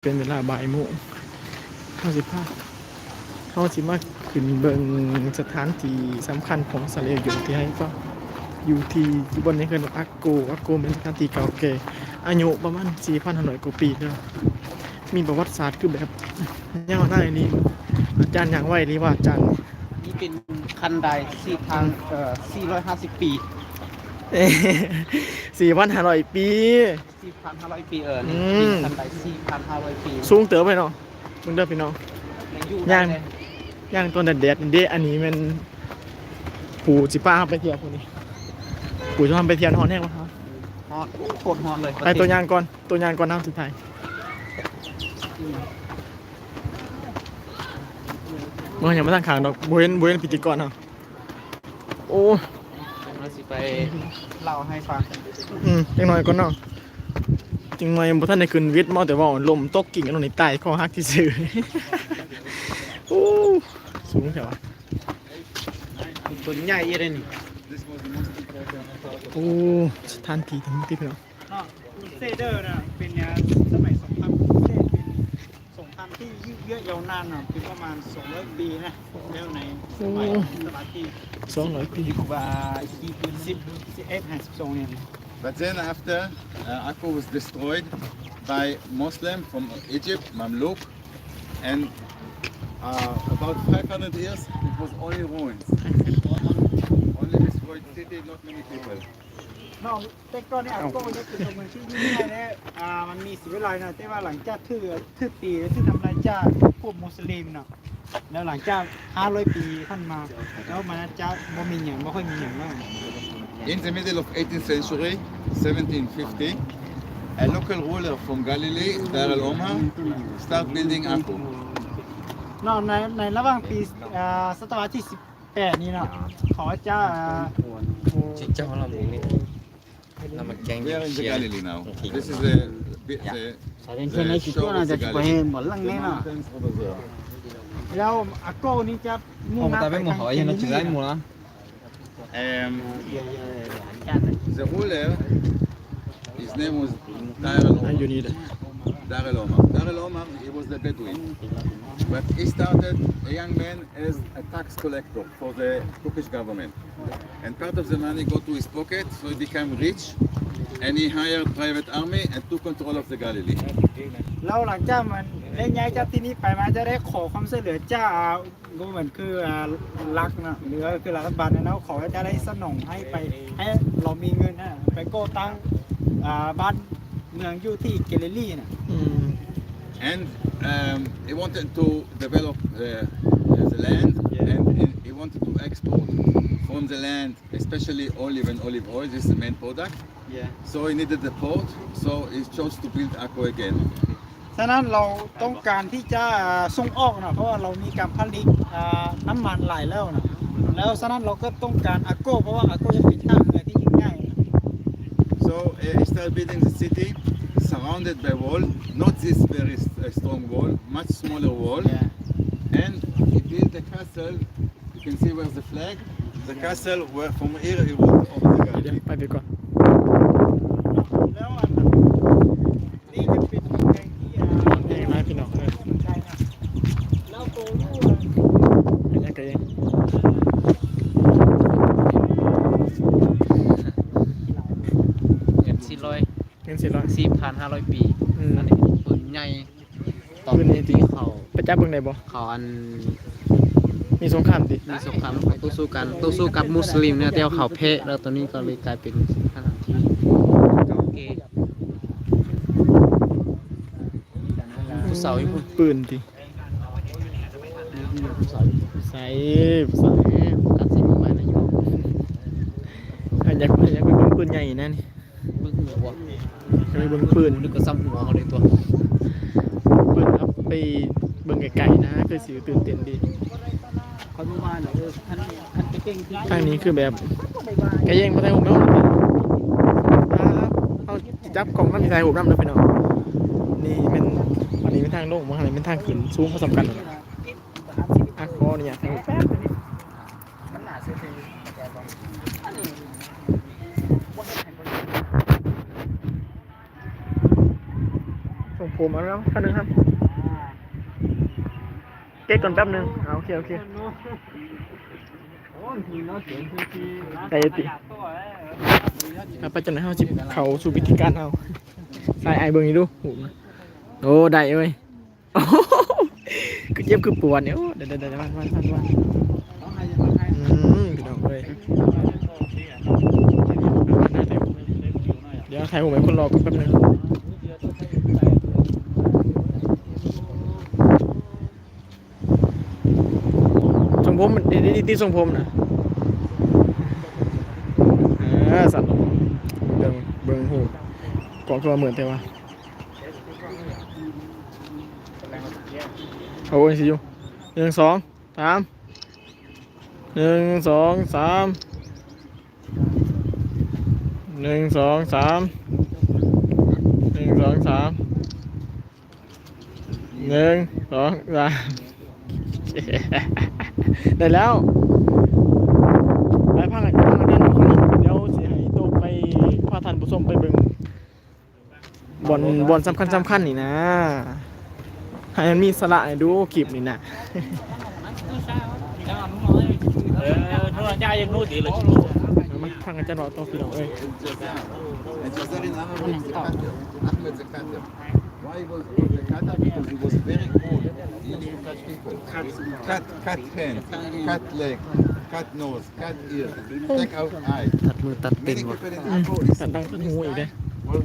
ເປັນເວລາບ່າຍໂມງ ເຮົາຊິພາ ເຮົາຊິມາຂຶ້ນເບິ່ງສະຖານທີ່ສຳຄັນຂອງອິສຣາເອລຢູ່ທີ່ໄຮຟາ ຢູ່ທີ່ ຢູ່ບ່ອນນີ້ເອີ້ນວ່າອາກໂກ. ອາກໂກແມ່ນສະຖານທີ່ເກົ່າແກ່ ອາຍຸປະມານສີ່ພັນຫ້າຮ້ອຍກວ່າປີແລ້ວ ມີປະຫວັດສາດຄືແບບຍາວນານອີ່ຫຼີ. ອາຈານຍ່າງໄວອີ່ຫຼີວ່າອາຈານ ນີ້ເປັນຄັນໄດສີ່ພັນ ເອີ ສີ່ຮ້ອຍຫ້າສິບປີ ສີ່ພັນຫ້າຮ້ອຍປີ. ສີ່ພັນຫ້າຮ້ອຍປີ ເອີ ນີ້ ອືມ ປີຄັນໄດສີ່ພັນຫ້າຮ້ອຍປີ ສູງເຕີບເລີຍເນາະ. ເບິ່ງເດີພີ່ນ້ອງ ຍັງຢູ່ ຍ່າງ ໄດ້ເລີຍ ຍ່າງຕອນແດດໆນີ້ເດ້. ອັນນີ້ແມ່ນຜູ້ຊິພາເຮົາໄປທ່ຽວ ຜູ້ນີ້ ຜູ້ຊິພາໄປທ່ຽວ. ຮ້ອນແຮງບໍ່? ຮ້ອນ ໂອ້ ໂຄດຮ້ອນເລີຍ. ໄປ ໂຕຍ່າງກ່ອນ ໂຕຍ່າງກ່ອນ ເຮົາຊິຖ່າຍ. ເບິ່ງ ຍັງບໍ່ທັນຂ້າງດອກ ບໍ່ເຫັນ ບໍ່ເຫັນພິທີກອນເຮົາ. ໂອ້ ເຮົາຊິໄປເລົ່າໃຫ້ຟັງ ອືມ ຈັກໜ້ອຍກ່ອນເນາະ. ຈັກໜ້ອຍ ບໍ່ທັນໄດ້ຂຶ້ນວິດ ເມົາແຕ່ເວົ້າ ລົ້ມຕົກກິ້ງລົງນີ້ ຕາຍ ຄໍຫັກຊື່ໆ. ໂອ້ ສູງແທ້ຫວາ. ຕົນໃຫຍ່ອີ່ຫຼີນີ້. ໂອ້ ສະຖານທີ່ ທີ່ພີ່ນ້ອງ ເນາະ ເຊເດີນະ ເປັນສະໄໝສົງຄາມເປັນ ສົງຄາມທີ່ຢືດເຢື້ອຍາວນານນະ ເປັນປະມານສອງຮ້ອຍປີນະ ແລ້ວໃນສະໄໝ ໂອ້ ສະໄໝທີ່ສອງຮ້ອຍປີ ວ່າ ສິບເອັດ ສິບສອງນີ້. But then after, uh, Akko was destroyed by Muslim from Egypt, Mamluk, and, uh, about five hundred years, it was only ruins. Only destroyed city, not many people. ເນາະ ແຕ່ກ່ອນນີ້ອາໂກນີ້ເປັນຕົວເມືອງທີ່ຍິ່ງໃຫຍ່ ແລະ ອ່າ ມັນມີຊີວິດຫຼາຍເນາະ ແຕ່ວ່າຫຼັງຈາກຖືກ ຖືກຕີ ແລະ ຖືກທຳລາຍຈາກພວກມຸສລິມເນາະ ແລ້ວຫຼັງຈາກຫ້າຮ້ອຍປີຜ່ານມາ ແລ້ວມັນຈະບໍ່ມີຫຍັງ ບໍ່ຄ່ອຍມີຫຍັງແລ້ວ. In the middle of eighteenth century, seventeen fifty, a local ruler from Galilee, Dar el Omar, start building Akko. ເນາະ ໃນ ໃນລະຫວ່າງປີ ອ່າ ສະຕະວັດທີສິບແປດນີ້ເນາະ ເຂົາຈະ ອ່າ Where in the Galilee now? This is the, the, the shore of the Galilee. The mountains over there. ແລ້ວອາໂກນີ້ຈະມຸ່ງໜ້າໄປທາງເກລິລີນະ. Um, the ruler, his name was Dar el Omar. Dar el Omar. Dar el Omar, he was a Bedouin. But he started, a young man, as a tax collector for the Turkish government. And part of the money go to his pocket, so he became rich, and he hired private army and took control of the Galilee. ແລ້ວຫຼັງຈາກມັນໄດ້ຍ້າຍຈາກທີ່ນີ້ໄປ ມັນຈະໄດ້ຂໍຄວາມຊ່ວຍເຫຼືອຈາກ ບໍ່ແມ່ນຄື ອ່າ ລັດເນາະ ຫຼືວ່າຄືລັດຖະບານເນາະ ເຂົາຈະໄດ້ສະໜອງໃຫ້ໄປ ໃຫ້ລາວມີເງິນນະ ໄປກໍ່ຕັ້ງ ອ່າ ບ້ານເມືອງຢູ່ທີ່ເກລິລີນະ. ອືມ. And, um, he wanted to develop, uh, the land, and he, he wanted to export from the land, especially olive and olive oil. This is the main product. So he needed the port, so he chose to build Akko again. ສະນັ້ນລາວຕ້ອງການທີ່ຈະສົ່ງອອກເນາະ ເພາະວ່າລາວມີການຜະລິດ ອ່າ ນ້ຳມັນຫຼາຍແລ້ວເນາະ ແລ້ວສະນັ້ນລາວກໍຕ້ອງການອາໂກ ເພາະວ່າອາໂກຈະເປັນທ່າເຮືອທີ່ຍິ່ງໃຫຍ່. So, uh, he started building the city surrounded by wall, not this very s-, uh, strong wall, much smaller wall. And he built a castle. You can see where's the flag. The castle where from here he ruled over the Galilee. ໄປໄປກ່ອນ ແລ້ວອັນນີ້ຈະເປັນເມືອງແຫ່ງທີ່ ເອີ ແຫ່ງຫຼາຍພີ່ນ້ອງເອີຍ ເປັນຫຍັງກະແຢ່ງ ເງິນສີ່ຮ້ອຍ ເງິນສີ່ຮ້ອຍ ສີ່ພັນຫ້າຮ້ອຍປີ. ອືມ ອັນນີ້ເປັນປືນໃຫຍ່. ຕອນທີ່ເຂົາໄປຈັບເບິ່ງໄດ້ບໍ່? ເຂົາອັນມີສົງຄາມຕິ? ມີສົງຄາມ ເຂົາຕໍ່ສູ້ກັນ ຕໍ່ສູ້ກັບມຸສລິມເນາະ ແຕ່ວ່າເຂົາແພ້ ແລ້ວຕອນນີ້ກໍເລີຍກາຍເປັນສະຖານທີ່ເກົ່າແກ່. ຜູ້ສາວຢູ່ພຸ້ນ ປືນຕິ? ໃສຜູ້ສາວ? ໂຟກັສໃສ່ມືໄມ້ນະຢູ່ ອັນຢາກ ຢາກໄປເບິ່ງປືນໃຫຍ່ນະນີ້. ເບິ່ງຫົວບໍ່? ໄປເບິ່ງປືນ ນຶກວ່າສ່ຳຫົວເຮົາເລີຍຕົວະ. ປືນເອົາໄປເບິ່ງໄກໆນະ ຄືຊິຕື່ນເຕັ້ນດີ. ຂ້ອຍບໍ່ວ່າດອກ ເອີ ຄັນ ຄັນໄປເກັ່ງທີ່ ທາງນີ້ຄືແບບກະແຍ່ງບໍ່ໄດ້ຮູບນຳ. ເຮົາຈັບກ້ອງນຳ ຊິຖ່າຍຮູບນຳເດີພີ່ນ້ອງ. ນີ້ແມ່ນ ອັນນີ້ແມ່ນທາງລົງ ທາງນີ້ແມ່ນທາງຂຶ້ນ ສູງພໍສົມຄວນ. ອ່ະ ຂໍອະນຸຍາດຖ່າຍຮູບ. ມັນໜ້າເຊື່ອຖື ເຂົ້າໃຈບໍ່? ອັນນີ້ບໍ່ເຮັດໃຫ້ເບິ່ງ ໂອ້ໂຫ ผมเอาแล้วคันหนึ่งครับ เก๊กก่อนแป๊บหนึ่ง อ่า โอเค โอเค ได้ติ ครับ ไปจังได๋ เฮาสิเข้าสู่พิธีการเฮา ใส่อ้ายเบิ่งนี่ดู โอ้ ได้เว้ย โอ้โห คือเจ็บคือปวดเนี่ย โอ้ เดี๋ยวๆๆ วันๆๆ อืม พี่น้องเอ้ย เดี๋ยวถ่ายรูปให้คนรอก่อนแป๊บนึง ทรงผม นี่ นี่ นี่ทรงผมนะ เออ สั่น เบิ่ง เบิ่ง โห กล้องคือว่าเหมือนแต่ว่า เอา โอ้ย สิอยู่ หนึ่ง สอง สาม หนึ่ง สอง สาม หนึ่ง สอง สาม หนึ่ง สอง สาม หนึ่ง สอง สาม ได้แล้ว ไปพักกัน พักกัน เดี๋ยวสิให้โตไปพาท่านผู้ชมไปเบิ่ง บ่อน บ่อนสำคัญ สำคัญนี่นะ ให้มันมีสาระให้ดูคลิปนี่นะ เออ ถ้าว่าจ่ายยังรู้ดีเลย มาฟังอาจารย์เว้าต่อพี่น้องเอ้ย Why he was called the cutter? Because he was very cruel. He used to catch people. Cut, cut hand, cut leg, cut nose, cut ear, take out eye. ตัดมือตัดตีน Many หมด people in Akko is ตัดดังตัดหูอีกเด้ were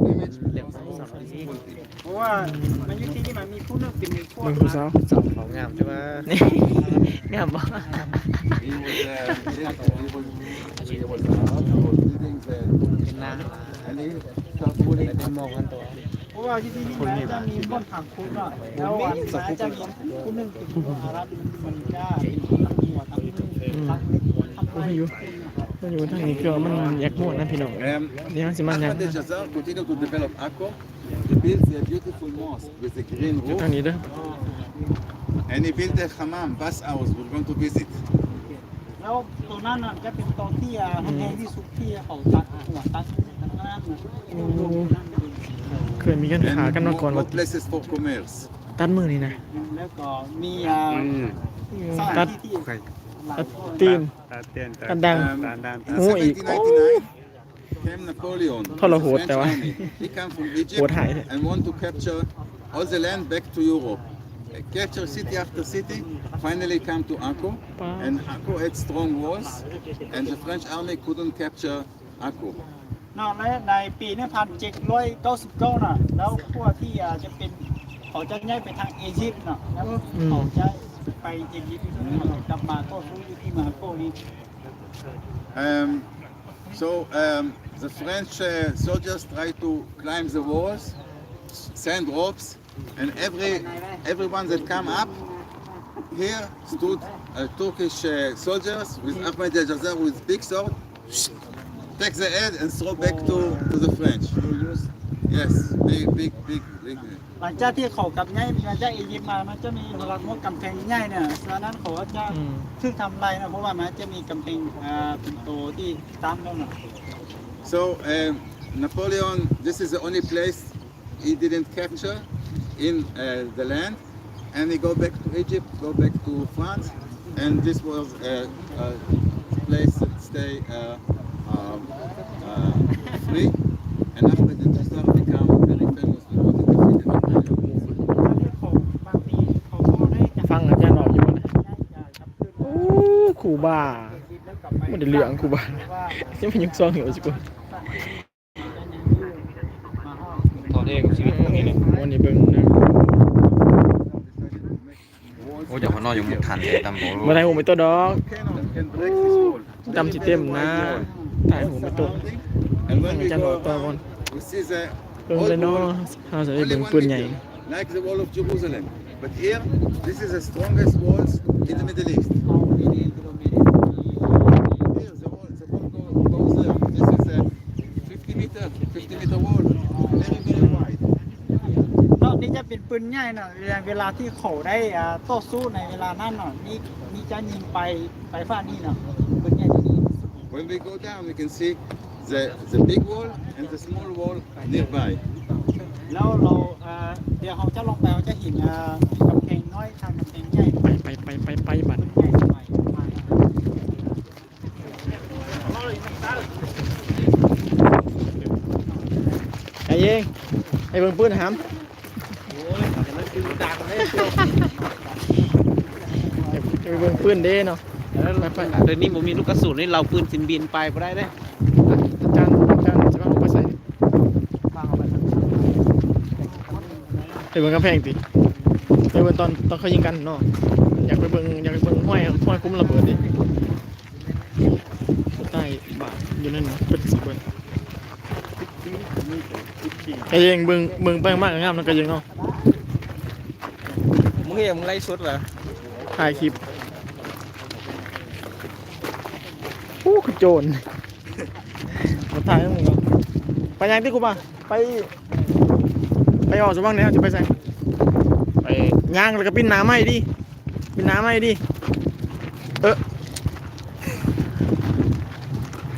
damaged because of his cruelty. เพราะว่ามันอยู่ที่นี่มันมีผู้หนึ่งเป็นพวก เบิ่งผู้สาว สาวเขางามใช่ไหม งามบ่ He was, uh, he was, he was, he was leading the เป็นนาง and he started bullying เป็นมองกันตัว เพราะว่าที่นี่มันจะมีบ่อนขังคุกเนาะ แล้วมันจะมีผู้หนึ่งเป็นอาหรับ มันจะมีหัวทั้ง อืม โอ้ย อยู่ มันอยู่ทางนี้ คือมันอยากม่วนนะพี่น้อง เดี๋ยวสิมา Ahmad Al Jazar continued to develop Akko. He built a beautiful mosque with a green roof. ทางนี้เด้อ And he built a hammam, bath house. We're going to visit. แล้วตัวนั้นน่ะจะเป็นตัวที่ อ่า อืม แพงที่สุดที่เขาตัดหัวตัดนั่นน่ะ โอ้ เคยมีการค้ากันมาก่อน More places for commerce. ตัดมือนี่นะ แล้วก็มี อ่า อืม สถานที่ที่ ตัดตีน ตัดเตียน ตัดดัง เอิ่ม หูอีก seventeen ninety-nine. Came Napoleon ทรหด with the French แต่ว่า army. He come from Egypt โหดหาย and want to capture all the land back to Europe. He capture city after city, finally come to Akko, ป๊าด and Akko had strong walls, and the French army couldn't capture Akko. ເນາະ ແລະ ໃນປີໜຶ່ງພັນເຈັດຮ້ອຍເກົ້າສິບເກົ້ານະ ແລ້ວພວກທີ່ ອາ ຈະເປັນ ເຂົາຈະຍ້າຍໄປທາງອີຢິບເນາະ ແລ້ວ ອືມ ເຂົາຈະໄປອີຢິບ ກັບມາຕໍ່ສູ້ຢູ່ທີ່ເມືອງໂກນີ້. Um, So, um, the French, uh, soldiers try to climb the walls, s-, send ropes, and every, everyone that come up here stood, uh, Turkish, uh, soldiers with Ahmed Al Jazar with big sword, take the head and throw back to, to the French. Yes, big, big, big, big. ຫຼັງຈາກທີ່ເຂົາກັບຍ້າຍມາຈາກອີຢິບມາ ມັນຈະມີຫົວຫຼັກຫົວກຳແພງໃຫຍ່ເນາະ ສ່ວນນັ້ນເຂົາຈະ ອືມ ຖືກທຳລາຍເນາະ ເພາະວ່າມັນຈະມີກຳແພງ ອ່າ ເປັນໂຕທີ່ຕັ້ງແລ້ວເນາະ. So, um, Napoleon, this is the only place he didn't capture in, uh, the land, and he go back to Egypt, go back to France, and this was a, a place that stay, uh, um, uh, free, and Ahmed Al Jazar become very famous because he defeated Napoleon. ຟັງອາຈານເວົ້າຢູ່ບໍ່ນະ? ໂອ້ ຄູບາ ບໍ່ໄດ້ເລື່ອງຄູບາ ຈະມາຍຸກຊອງຢູ່ຊິກູ ຖອດເອງຊີວິດນີ້ແຫຼະ ມ່ວນໃຫ້ເບິ່ງນະ. ໂອ້ ເຈົ້າຂອງນ້ອຍຢູ່ໝູ່ທັນເດ້ ຕຳ ບໍ່ໄດ້ໂຮມໄປຕົວດອກ ຕຳຊິເຕັມນະ ຖ່າຍໂຮມໄປຕົວ And when we go around, we see the ເບິ່ງເລີຍເນາະ ເຮົາຈະໄດ້ເບິ່ງປືນໃຫຍ່. Like the wall of Jerusalem. But here, this is the strongest walls in the Middle East. Here, the wall, the wall go-, goes there. This is a fifty meter, fifty meter wall. Very, very wide. ເນາະ ນີ້ຈະເປັນປືນໃຫຍ່ເນາະ ເວລາ ເວລາທີ່ເຂົາໄດ້ ອ່າ ຕໍ່ສູ້ໃນເວລານັ້ນເນາະ ນີ້ ນີ້ຈະຍິງໄປ ໄປຟາດນີ້ເນາະ ປືນໃຫຍ່ຕົວນີ້. When we go down, we can see the, the big wall and the small wall nearby. ແລ້ວເຮົາ ເອີ ດຽວເຮົາຈະລົງໄປ ເຮົາຈະເຫັນ ເອີ ກຳແພງນ້ອຍ ທາງກຳແພງໃຫຍ່ ໄປ ໄປ ໄປ ໄປ ໄປ ບາດນີ້ ໃຫຍ່ໄປ ໄອ້ເອີງ ໃຫ້ເບິ່ງປືນຫາມ ໂອ້ຍ ມັນຄືດັງເດ້ ໄປເບິ່ງປືນເດ້ເນາະ ໄປໆ ດຽວນີ້ບໍ່ມີລູກກະສຸນນີ້ ເຫຼົ່າປືນຊິນບິນໄປບໍ່ໄດ້ເດ້ ອາຈານ ອາຈານຈະພາໄປໃສ ພາເຮົາໄປ ໄປເບິ່ງກຳແພງຕິ ໄປເບິ່ງຕອນ ຕອນເຂົາຍິງກັນເນາະ ຢາກໄປເບິ່ງ ຢາກໄປເບິ່ງຮອຍ ຮອຍຂຸມລະເບີດເດ້ ໃຕ້ບາດຢູ່ນັ້ນເປັນຊິເບິ່ງ ກະເຢີງເບິ່ງ ເບິ່ງໄປມາກະງາມນະກະເຢີງເນາະ ມຶງເຮັດຫຍັງ ມຶງໄລຟ໌ສົດຫວາ ຖ່າຍຄລິບ ໂອ້ ຄືໂຈນ ມາຖ່າຍນຳໝູ່ ໄປຫຍັງຕິກູບາ ໄປ ໄປອອກສະຫວ່າງແນວ ຈະໄປໃສ ໄປຍ່າງແລ້ວກະປິ່ນໜ້າໃໝ່ດີ ປິ່ນໜ້າໃໝ່ດີ ເອີ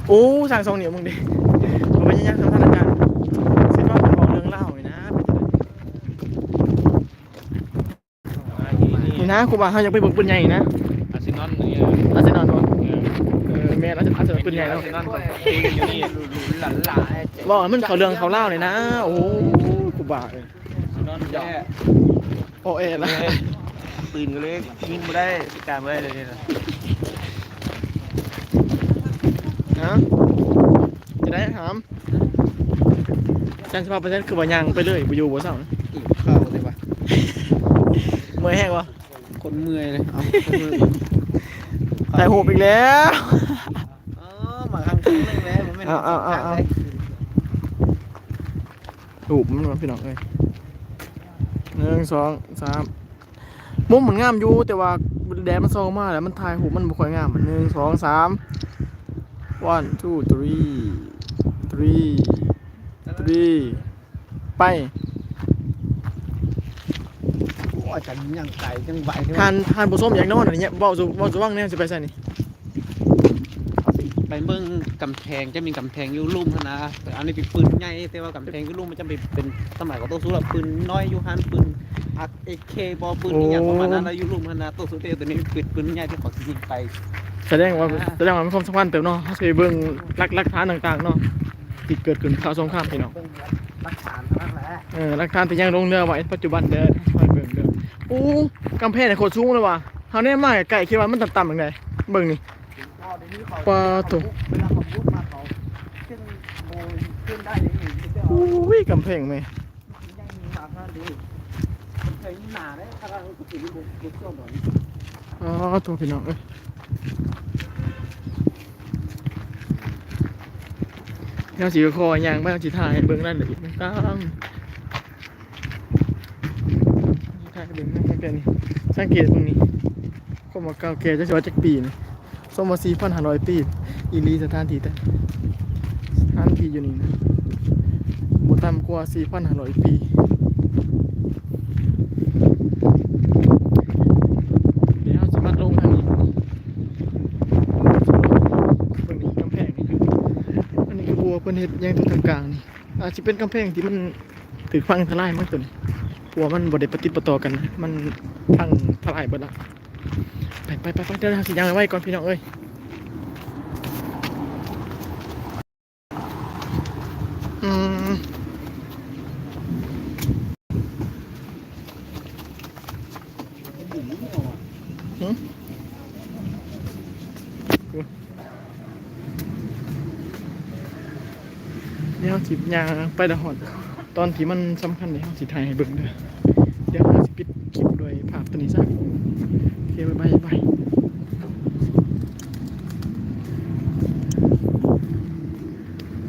ໂອ້ ສ້າງສອງນິ້ວມຶງເດ້ ເອົາໄປຍ່າງທາງທ່ານອາຈານ ຊິເວົ້າເລື່ອງລາວນີ້ນະ ນີ້ນະ ຄູບາ ເຮົາຢາກໄປເບິ່ງປືນໃຫຍ່ນະ ອາເຊນອນນີ້ ອາເຊນອນບໍ່ ເອີ ເອີ ແມ່ນ ອາເຊນອນ ອາເຊນອນປືນໃຫຍ່ແລ້ວ ອາເຊນອນກໍເປັນຢູ່ນີ້ ເວົ້າໃຫ້ມັນເຂົ້າເລື່ອງເຂົ້າລາວແດ່ນະ ໂອ້ ຄູບາເອີຍ ອາເຊນອນແທ້ ໂອເອລະ ຕື່ນກໍເລີຍຍິງບໍ່ໄດ້ ຈັດການບໍ່ໄດ້ເລີຍນີ້ນະ ຮະ ຈະໄດ້ຫາມ ແຊນສິບຫ້າເປີເຊັນ ຄືວ່າຍ່າງໄປເລີຍ ບໍ່ຢູ່ບໍ່ເຊົາ ຫິວເຂົ້າເດ້ວະ ເມື່ອຍແຮງບໍ່? ຄົນເມື່ອຍເລີຍ ເອົາ ຄົນເມື່ອຍ ຖ່າຍຮູບອີກແລ້ວ ອໍ ມາຄັ້ງໜຶ່ງແລ້ວ ບໍ່ແມ່ນ ເອົາ ເອົາ ເອົາ ເອົາ ສອງຄັ້ງເລີຍ ຮູບມັນວ່າ ພີ່ນ້ອງເອີຍ ໜຶ່ງ ສອງ ສາມ ມຸມມັນງາມຢູ່ ແຕ່ວ່າແດດມັນສ່ອງມາແລ້ວ ມັນຖ່າຍຮູບມັນບໍ່ຄ່ອຍງາມ ໜຶ່ງ ສອງ ສາມ ວັນ ທູ ທຣີ ທຣີ ທຣີ ໄປ ໂອ້ ອາຈານຍ່າງໄກຈັ່ງໄວເດ້ ທ່ານ ທ່ານຜູ້ຊົມຢາກນອນອັນນີ້ ເວົ້າສູ່ ເວົ້າສູ່ຟັງແດ່ ຊິໄປໃສນີ້? ໄປເບິ່ງກຳແພງ ຈະມີກຳແພງຢູ່ລຸ່ມຫັ້ນນະ ອັນນີ້ເປັນປືນໃຫຍ່ ແຕ່ວ່າກຳແພງຢູ່ລຸ່ມມັນຈະເປັນ ເປັນ ສະໄໝເຂົາຕໍ່ສູ້ລະ ປືນນ້ອຍຢູ່ຫັ້ນ ປືນ ເອເຄ ບໍ່ ປືນອີ່ຫຍັງປະມານນັ້ນ ແລ້ວຢູ່ລຸ່ມຫັ້ນນະ ໂຕສຸດເດ ໂຕນີ້ຄືປືນໃຫຍ່ທີ່ເຂົາຊິຍິງໄປ ສະແດງວ່າ ອ່າ ສະແດງວ່າມີຄວາມສຳຄັນເຕີບເນາະ ເຮົາຊິໄປເບິ່ງຫຼັກ ຫຼັກຖານຕ່າງໆເນາະ ທີ່ເກີດຂຶ້ນຄາວສົງຄາມ ພີ່ນ້ອງ ເບິ່ງຫຼັກຖານເທົ່ານັ້ນແຫຼະ ເອີ ຫຼັກຖານທີ່ຍັງຫຼົງເຫຼືອໄວ້ປັດຈຸບັນເດີ ໃຫ້ເບິ່ງເດີ ໂອ້ ກຳແພງນີ້ໂຄດສູງເລີຍວ່າ ເຮົາແນມມາໃກ້ໆ ຄິດວ່າມັນຕ່ຳໆຈັ່ງໃດ ເບິ່ງນີ້ ປາໂທ້ ໂອ້ຍ ກຳແພງແມ່ ອໍ ໂທ້ ພີ່ນ້ອງເອີຍ ເຮົາຊິຂໍຍ່າງໄປ ເຮົາຊິຖ່າຍໃຫ້ເບິ່ງລາຍລະອຽດຕ່າງໆ ຖ່າຍໃຫ້ເບິ່ງນຳກັນ ສັງເກດເບິ່ງນີ້ ຄວາມວ່າເກົ່າແກ່ ຈັກຊິວ່າຈັກປີນີ້ ສົມວ່າສີ່ພັນຫ້າຮ້ອຍປີອີ່ຫຼີ ສະຖານທີ່ ແຕ່ສະຖານທີ່ຢູ່ນີ້ນະ ບໍ່ຕ່ຳກວ່າສີ່ພັນຫ້າຮ້ອຍປີ ດຽວເຮົາຊິມາລົງທາງນີ້ ເບິ່ງນີ້ ກຳແພງນີ້ ອັນນີ້ຄືບໍ່ວ່າເພິ່ນເຮັດຫຍັງຕົງກາງໆນີ້ ອາດຊິເປັນກຳແພງທີ່ມັນຖືກພັງທະລາຍມັນຕົວນີ້ ເພາະວ່າມັນບໍ່ໄດ້ປະຕິດປະຕໍ່ກັນ ມັນພັງທະລາຍເບິດລະ ໄປ ໄປ ໄປ ໄປ ດຽວເຮົາຊິຍ່າງໄວໆກ່ອນ ພີ່ນ້ອງເອີຍ ອືມ ຫື? ດຽວເຮົາຊິຍ່າງໄປລະຮອດຕອນທີ່ມັນສຳຄັນເດ້ ເຮົາຊິຖ່າຍໃຫ້ເບິ່ງເດີ ດຽວເຮົາຊິປິດຄລິບດ້ວຍພາບໂຕນີ້ຊະ ໂອເຄ ບາຍບາຍ ບາຍບາຍ.